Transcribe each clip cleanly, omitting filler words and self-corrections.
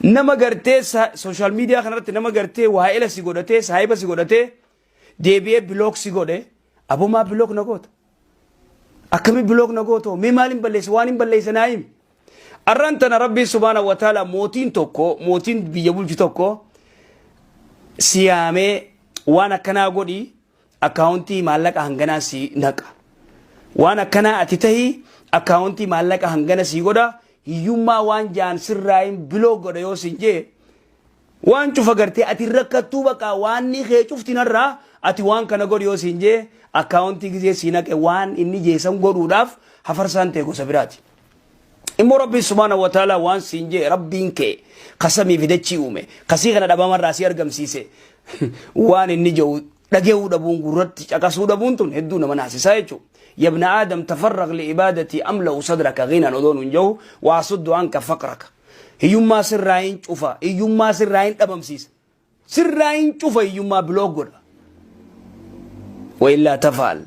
Nama gartee social media kanarratti nama gartee waa'ela si godhatee, saahiba si godhatee, deebi'ee block si godhe. Abomaa, block na goota? Akkami block na gooto? Mee maal hin balleesse? Waan hin balleesse naa himi. Arraan tana Rabbiin subhaanahu wa ta'ala, mootiin tokko, mootiin biyya bulchu tokko siyaamee, waan akkanaa godhi, akkaawuntii maallaqa hanganaa si naqa. Waan akkanaa ati tahi, akkaawuntii maallaqa hangana si godha, hiyyummaa waan jaan sirraayin block godha yoo sin jee, waan cufa gartee ati rakkattuu baqa, waan ni kee cufti narraa, ati waan kana godhi yoo sin jee, akkaawuntii gizee si naqe, waan inni jeesan godhuudhaaf hafarsaan ta'e gosa biraati. Immoo Rabbiin subhaanahu wa ta'ala waan siin jee, Rabbiin kee kasamii fi dachii uume, kasii kana dhabamarraa si argamsiise, waan inni jedhu dhagahuu dhabuun, gurratti caqasuu dhabuun tun hedduu nama naasisaa jechuudha. يا ابن آدم تفرغ لعبادتي أملأ صدرك غنى odoon hin jiru وأسد عنك فقرك. Hiyyummaa sirraa hin cufa, hiyyummaa sirraa hin dhabamsiisa, sirraa hin cufa, hiyyummaa block godha. وإلا تفعل,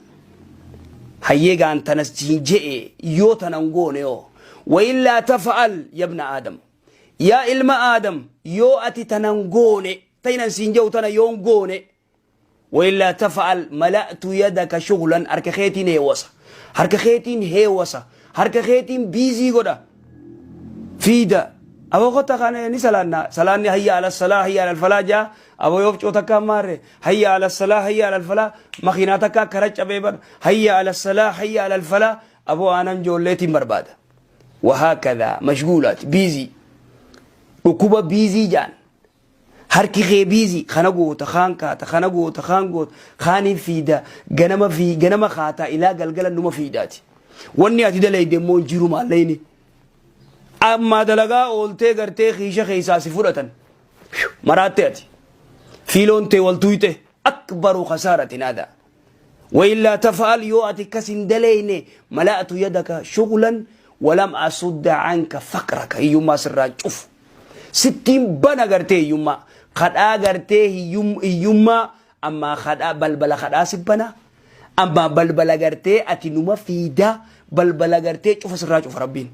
hayyee gaan tanas siin je'e, yoo tanan goone yoo, وإلا تفعل يا ابن آدم, yaa ilma Aadam, yoo ati tanan goone, ta'inan siin je'u tana yoon goone, وإلا تفعل ملأت يدك شغلا, harka keetiin heewasa, harka keetiin heewasa, harka keetiin busy godha. Fiida aboo, kota kana ni salaanna. Salaanni حي على الصلاة حي على الفلاح jaa. Aboo, yoo coota takka maarre, حي على الصلاة حي على الفلاح, makiinaa takka kara cabee bar, حي على الصلاة حي على الفلاح. Aboo, aanan joolleetiin barbaada. وهكذا mashguulaati, busy, dhukkuba busy jaan. Harki kee busy kana goota, kaan kaata, kana goota, kaan goota, kaaniin fiida, ganama fi ganama kaataa ilaa galgala numa fiidaati. Wanni ati dalayde immoo hin jiru. Maallayni ammaa dalagaa ooltee gartee kiisha keessaa si fudhatan, maraatte, ati fiiloon tee wal tuyte. أكبر خسارة هذا. وإلا تفعل, yoo ati kas hin dalayne, ملأت يدك شغلا ولم أسد عنك فقرك, hiyyummaa sirraa cufu, sittiin bana gartee hiyyummaa kadhaa, gartee hiyyummaa ammaa kadhaa, balbala kadhaa si bana, ammaa balbala gartee ati numa fiidaa, balbala gartee cufa sirraa cufa. Rabbiin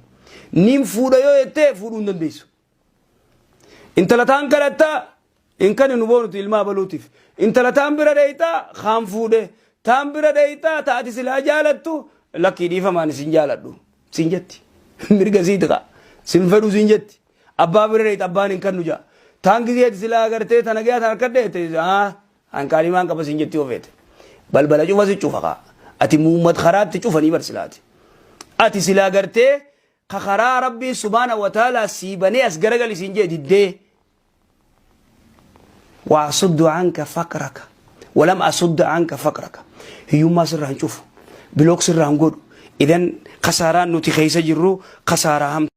nin fuudha yoo jettee, fuudhuu hin dandeessu. Intala taan kadhattaa hin kan nu boonuti ilmaa baluutiif, intala taan bira dheeytaa, kaan fuudhe, taan bira dheeytaa, taati silaa jaalattu, lakkii, dhiifamaan isin jaaladhu sin jetti. Mirga siiti qa sin fedhu sin jetti. Abbaa bira dheeyta, abbaan hin kannu jaa. Taan gizeeti silaa gartee tana gaya tan harka dheete, hankaanimaan qaba sin jetti. Ofeete balbala cufa si cufa qa ati muummat karaatti cufanii bar. Silaati ati silaa gartee ka karaa Rabbii subhaana wa ta'ala sii banee as garagali siin jee diddee. وأسد عنك فقرك ولم أسد عنك فقرك, hiyyummaa sirraa hin cufu, block sirraa hin godhu. Idan kasaaraan nuti keessa jirru kasaaraa hamtu.